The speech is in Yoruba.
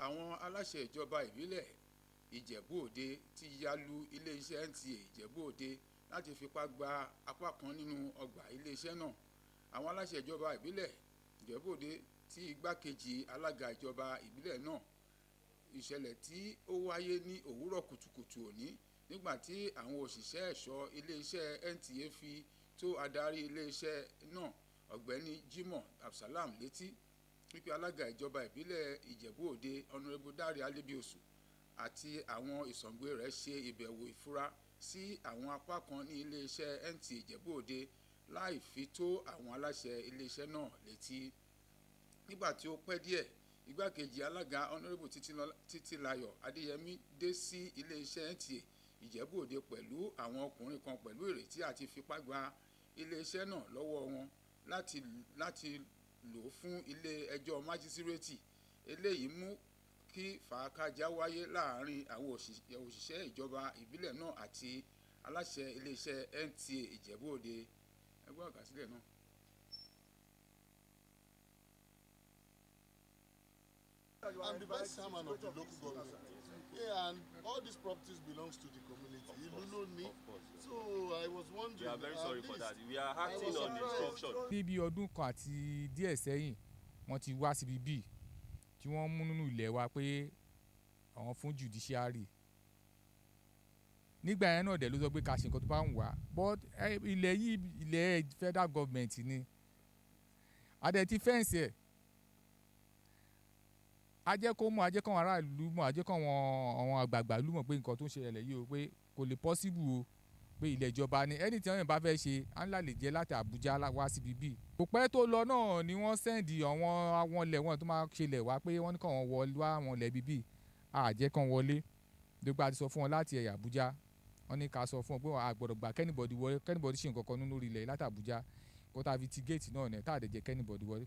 Àwọn aláṣẹ ìjọba ìbílẹ̀ Ìjẹ̀bú Òde ti ya lu iléeṣẹ́ NTA Ìjẹ̀bú Òde láti fipá gba apá kan nínú ọgbà iléeṣẹ́ náà. Àwọn aláṣẹ ìjọba ìbílẹ̀ Ìjẹ̀bú Òde tí igbákejì alága ìjọba ìbílẹ̀ náà. Ìṣẹ̀lẹ̀ tí ó wáyé ní òwúrọ̀ kùtùkùtù òní nígbà tí àwọn òṣìṣẹ́ ẹ̀ṣọ́ iléeṣẹ́ NTA fi tó adarí iléeṣẹ́ náà, Ọ̀gbẹ́ni Jimoh Absalam, létí wípé alága ìjọba ìbílẹ̀ Ìjẹ̀bú Òde, Honourable Dáre Alébíoṣù, àti àwọn ìsọ̀ǹgbè rẹ̀ ṣe ìbẹ̀wò ìfura sí àwọn apá kan ní iléeṣẹ́ NTA Ìjẹ̀bú Òde láì fi tó àwọn aláṣẹ iléeṣẹ́ náà létí. Nígbà tí ó pẹ́ díẹ̀, igbákejì alága, Honourable Títílayọ̀ Adéyẹmí, dé sí iléeṣẹ́ NTA Ìjẹ̀bú Òde pẹ̀lú àwọn ọkùnrin kan pẹ̀lú ìrètí àti fipá gba iléeṣẹ́ náà lọ́wọ́ wọn láti lò fún ilé ẹjọ́ májísírèètì. Eléyìí mú kí fàákájàá wáyé láàrin àwọn òṣìṣẹ́ ìjọba ìbílẹ̀ náà àti aláṣẹ iléeṣẹ́ NTA Ìjẹ̀bú Òde. Ẹ gbọ́ àkàsílẹ̀ náà. I'm the vice chairman of the local government. Yeah, and all these properties belongs to the community. Ìlú ló ní. So I was wondering. We are very At sorry for least that. We are acting I was on surprised. instruction. Ní bí ọdún kan àti díẹ̀ sẹ́yìn, wọ́n ti wá síbi bíi tí wọ́n mú nínú ilẹ̀ wa pé àwọn fún judiciary. Nígbà yẹn náà dẹ̀ ló sọ pé ká ṣe nǹkan tó bá ń wà, but ilẹ̀ yìí, ilẹ̀ federal government ni. A dẹ̀ ti fence ẹ̀, a jẹ́ kó mọ̀, a jẹ́ kó àwọn aráàlú mọ̀, a jẹ́ kó àwọn àgbààgbà ìlú mọ̀ pé nǹkan tó ń ṣẹlẹ̀ yìí o, pé kò lè possible o, pé ilẹ̀ ìjọba ni. Ẹni tí wọ́n bá fẹ́ ṣe á ńlá lè jẹ́ láti Àbújá wá síbi bíi. Kò pẹ́ tó lọ náà ni wọ́n send àwọn ilẹ̀ wọn tó máa ṣẹlẹ̀ wá pé wọ́n ní kó wọn wọ wá àwọn ilẹ̀ bíbí. A jẹ́ kán wọlé dípò a ti sọ fún wọn láti ẹ̀yà Àbújá. Wọ́n ní ká sọ fún wọn pé a gbọ́dọ̀ gbà k'anybody wọlé, k'anybody ṣe nǹkan kan nínú ilẹ̀ láti Àbújá kó tá a fi ti gate náà ní tá a dẹ̀ jẹ́ k'anybody wọlé.